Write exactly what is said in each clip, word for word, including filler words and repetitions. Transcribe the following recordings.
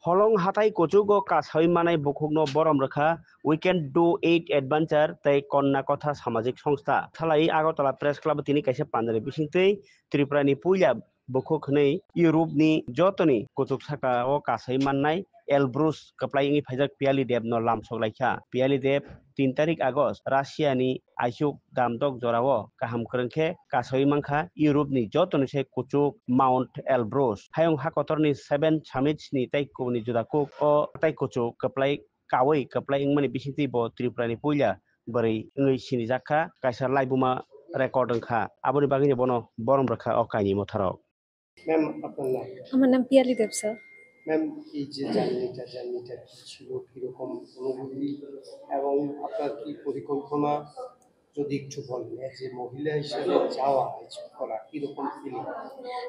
Holong hatai kuchugo kasawi manai bukhukno borom rwkha Weekend Do It Adventure tei Konna Kotha Samajik Songstha. Salai Agartala Press Club tini kaisa pandani bisingtwi Tripura ni puila bukhuk hwnwi Europe ni jotoni kuchuk saka o kasai mannai Elbrus kwplai wngwi phaijak Piyali Dev no lamsok laikha. Piyali Dev tin tarik August Russia ni aisuk damdok jorao kaham kwrwng khe kasai mankha Europe ni jotoni se kuchuk Mount Elbrus. Hayung hakotor ni seven summits ni tei kubuni juda kuk o tei kuchuk kwplai kawi kwplai wngmani bisingtwi bo Tripura ni puila bwrwi wngwi sinijak kha, kaisa laibuma record wngkha. Aboni bagwino bono borom rwkha o kainwi motharok. Ma'am, আপনার নাম? আমার নাম পিয়ালি দেব, sir. Ma'am, এই যে জার্নিটা, জার্নিটা কি ছিল, কিরকম অনুভূতি এবং আপনার কি পরিকল্পনা, যদি একটু বলেন, এজ এ মহিলা হিসেবে যাওয়া, এই করা, কিরকম ফিলিং?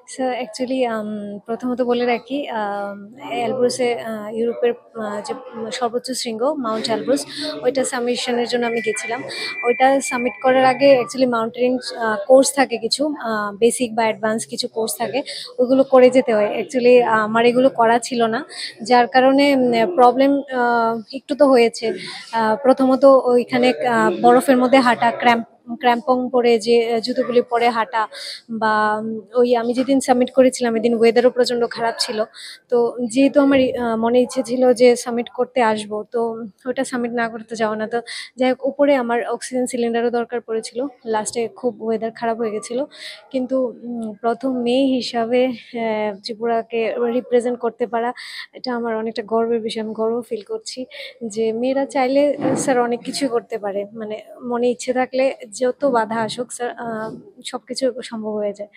স্যার, অ্যাকচুয়ালি, আম, প্রথমত বলে রাখি, আম, এলব্রুসে, আহ, ইউরোপের, আহ, যে, উম, সর্বোচ্চ শৃঙ্গ মাউন্ট এলব্রুস, ওইটা সামিশনের জন্য আমি গেছিলাম। ওইটা সামিট করার আগে অ্যাকচুয়ালি মাউন্টেনিং, আহ, কোর্স থাকে কিছু, আহ, বেসিক বা অ্যাডভান্স কিছু কোর্স থাকে, ওইগুলো করে যেতে হয়। অ্যাকচুয়ালি আমার এগুলো করা ছিল না, যার কারণে, উম, প্রবলেম, আহ, একটু তো হয়েছে। আহ, প্রথমত ওইখানে, আহ, বরফের মধ্যে হাঁটা, ক্র্যাম্প-, ক্র্যাম্পং পরে যে, আহ, জুতোগুলি পরে হাঁটা বা, উম, ওই আমি যেদিন সাবমিট করেছিলাম, এদিন ওয়েদারও প্রচণ্ড খারাপ ছিল। তো যেহেতু আমার ই-, আহ, মনে ইচ্ছে ছিল যে সাবমিট করতে আসবো, তো ওটা সাবমিট না করতে যাওয়া না। তো যাই হোক, উপরে আমার অক্সিজেন সিলিন্ডারও দরকার পড়েছিল, লাস্টে খুব ওয়েদার খারাপ হয়ে গেছিল। কিন্তু, উম, প্রথম মেয়ে হিসাবে, আহ, ত্রিপুরাকে রিপ্রেজেন্ট করতে পারা, এটা আমার অনেকটা গর্বের বিষয়। আমি গর্ব ফিল করছি যে মেয়েরা চাইলে, আহ, স্যার, অনেক কিছুই করতে পারে। মানে, মনে ইচ্ছে থাকলে যত বাধা আসুক, স্যার, আহ, সবকিছু সম্ভব হয়ে যায়।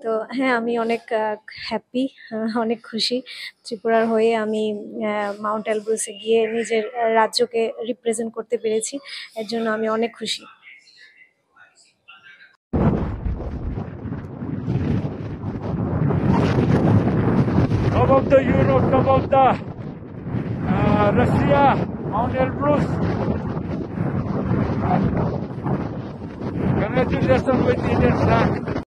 তো হ্যাঁ, আমি অনেক, আহ, হ্যাপি, আহ, অনেক খুশি। ত্রিপুরার হয়ে আমি, আহ, মাউন্ট এলব্রুসে গিয়ে নিজের, আহ, রাজ্যকে রিপ্রেজেন্ট করতে পেরেছি, এর জন্য আমি অনেক খুশি। Top of the Europe, top of the, uh, Russia, Mount Elbrus. Congratulations with Indian flag.